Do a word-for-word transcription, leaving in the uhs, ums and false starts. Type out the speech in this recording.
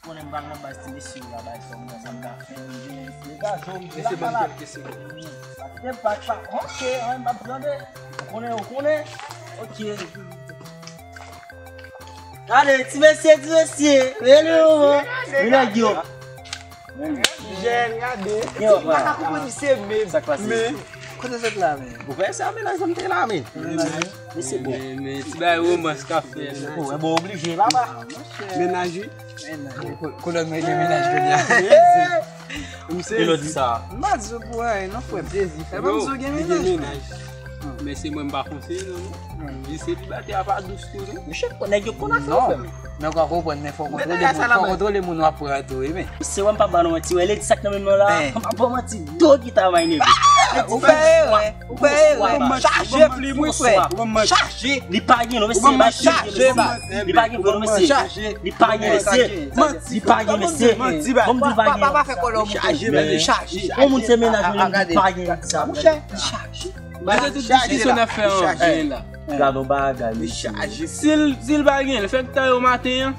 Konnen m pral nan baz ti mesye yo la, bay fò m wè sa m ka fè. Mesye, ban m kèlke segonn. Pa kite, pa, pa, ok, an, m ap tande. Ou konnen, ou konnen. Ok. Gade, ti mesye, ti mesye. Rele yo, man. Vin nan yo. Jèn, gade. Yo, pa ka konprann se menm. Sa k pase? Men, kote w sot la, men? Ou wè se a mennaj mwen te la, men. Men se bon. Men, men, ti bay romans k ap fè la. Bon, e bon, oblije la, ba. Mennaj, wi. Mennaj. Ko-, kolòn mwen gen mennaj jodi a. M sezi. E lò di sa. M pa di w pou anyen, non, frè m. Sezi, frè. E pa m di w gen mennaj. Men se mwen m pa konseye, non, non. Di selibatè a pa dous tou, non. Monchè, nèg yo konn afè yo, frè m. Men w ka konprann, men fò w kontwole moun, fò w kontwole moun w ap pran tou, wi, men. Se wè m pa ba nou manti, wè, lè di sa k nan men m nan la, m pa ba w manti, do gita m a enève. Ou fè erè, ou fè erè. Chaje plim, wi, frè. Chaje. Li pa gen, non, mesye, li pa gen, non, mesye. Li pa gen, non, mesye. Li pa gen, mesye. Li pa gen, mesye. Bon, m di pa gen. Chaje, mesye, chaje. Yon moun se mennaj mwen, li pa gen sa. Monchè, chaje. Gade tout diskisyon n ap fè an la. Gade yon bagay, mesye. Si l, si l pa gen, l fèk ta yo maten an.